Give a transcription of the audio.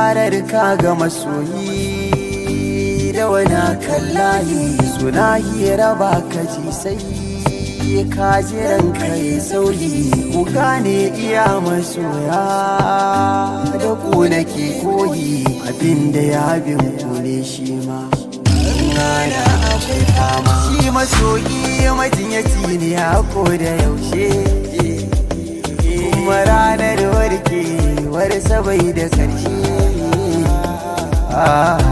zarar ka ga masoyi da wani kallahi, suna hira ba ka ji sai ka jiran ka yi sauri. Ku gane iya masoya, da ku nake koyi, abinda ya bin kule shi ma rana akwai fama. Shi masoyi majinyaci ne a ko da yaushe, kuma ranar warkewar bai da ƙarshe. Ah.